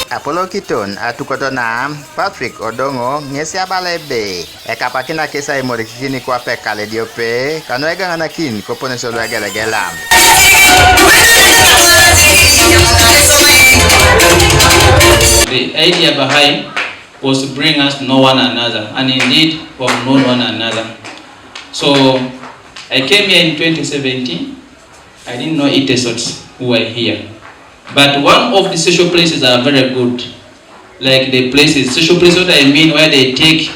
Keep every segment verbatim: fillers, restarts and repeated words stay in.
Apolo kiton atukot na Patrick Odongo ŋesi abala ebe ekapakina kes aimorikikini kwape kala ediope kanu aigaŋanakin koponesio luegelegela. The idea behind was to bring us to know one another, and indeed, we have known one another. So, I came here in twenty seventeen. I didn't know Itesots who were here. But one of the social places are very good. Like the places, social places, what I mean, where they take,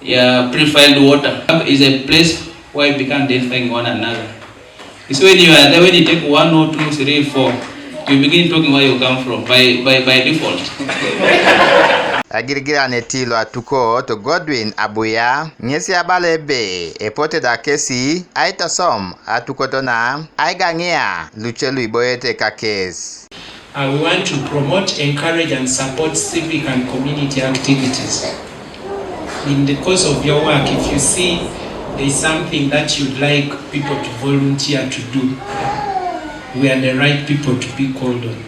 yeah, purified water, is a place where you become identifying one another. You see, when you are there, when you take one or two, three, four, you begin talking where you come from by, by, by default. Agirigiran eti lo atukot Godwin Abuya ŋesi abala ebe epote da kesi aitosom atukot na aigaŋia luce luiboiete kakes. Uh, we want to promote, encourage, and support civic and community activities. In the course of your work, if you see there's something that you'd like people to volunteer to do, we are the right people to be called on.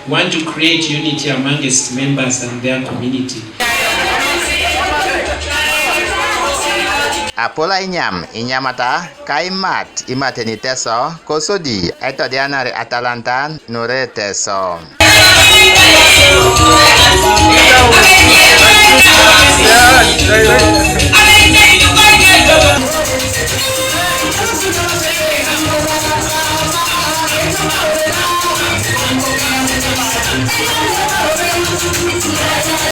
We want to create unity amongst members and their community. Apolo ainyam inyamata kaimat imateni Teso kosodi aitodianar atalantan nure Teso.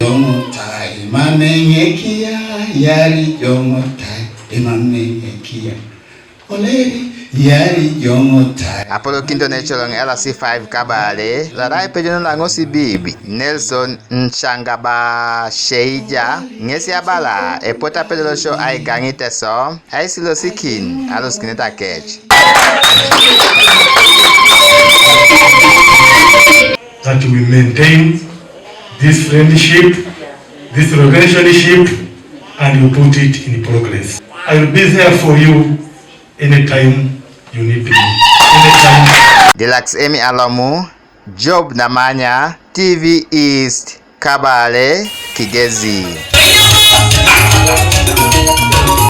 Joŋotai mamenyekia, yari joŋotai imamenyekia. Oleri, yari joŋotai. Apolo kinto ne coloŋ L C five Kabale, larai pejono laŋosi bib, Nelson Nchangaba Sheija, ŋesi abala, epote apedolosio aigaŋi Teso, aisilosikin, alosikineta kec. That we maintain this friendship, this relationship, and we put it in progress. I will be there for you anytime you need me. Anytime. Dilax Emi Alomu, Job Namanya, T V East, Kabale, Kigezi.